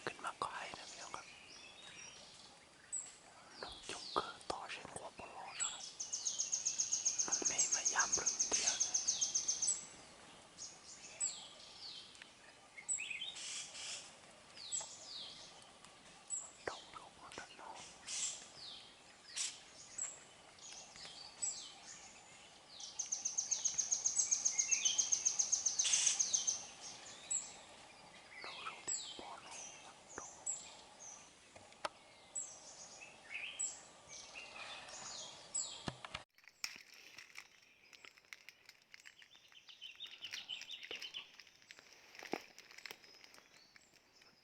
Koj mas koj hais na, noog coob kawg, tos seb nquab puas los zog. Noog me mas yam nplawg tiag. Rau rau nram no. Rau rau tim pom no, rau.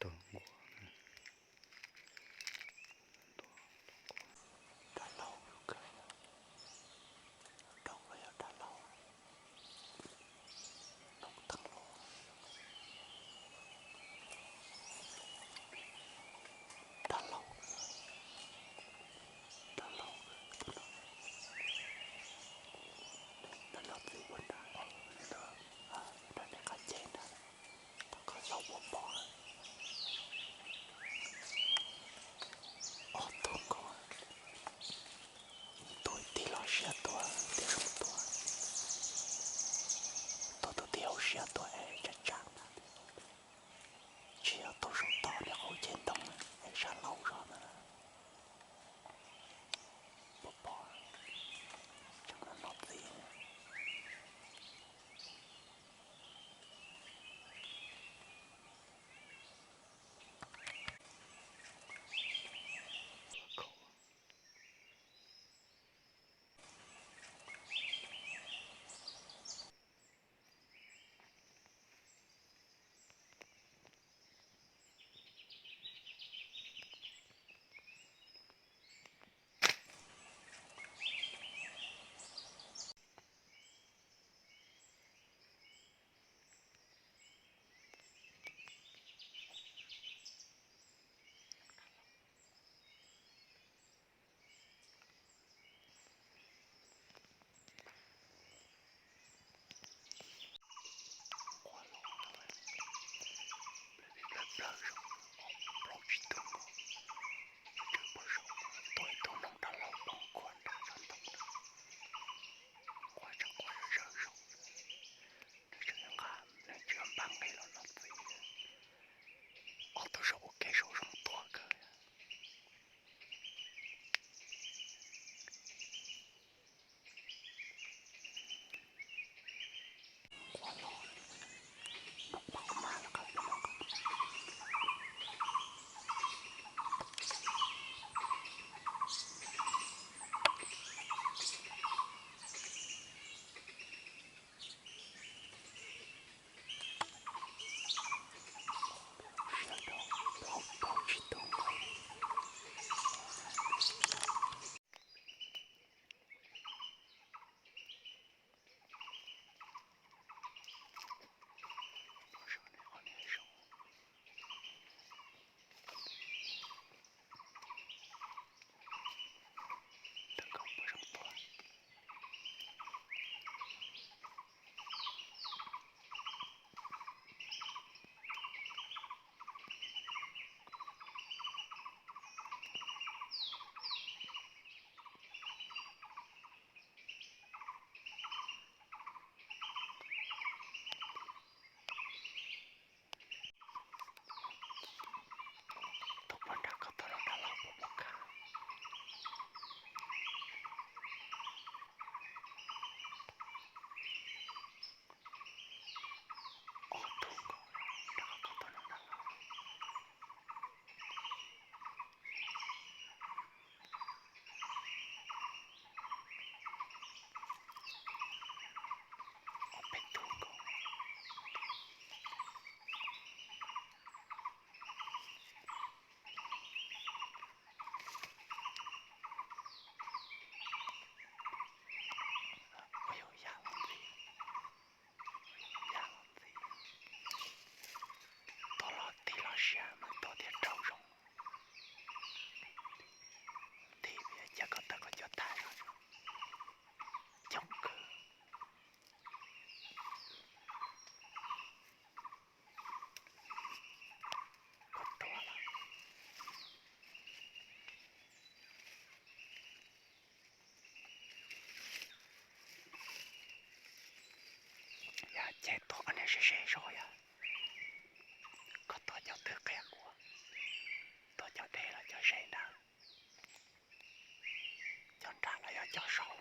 Tau nquab. Dab laug, dab laug, dab laug, dab laug, dab laug, dab laug, dab laug txiv ua nrad, nrad niag qab ceg ntag. Tom qab xyaum puas pom. Ob tug nkaus. Tus tig los siab tuaj, tig saum tuaj. Tus tus tig hauv siab tuaj es tsam tsam ntag. Tsis yog tus saum tod niag qhov ceg ntoo es sab laug zog ntag. Puas pom? Tseem los noj txiv. Ces tuag ob niag ze ze zog yog, koj tuag cov twg qhia kuv, tuag cov deb los cov ze ntawd, cov nram los yog cov saud.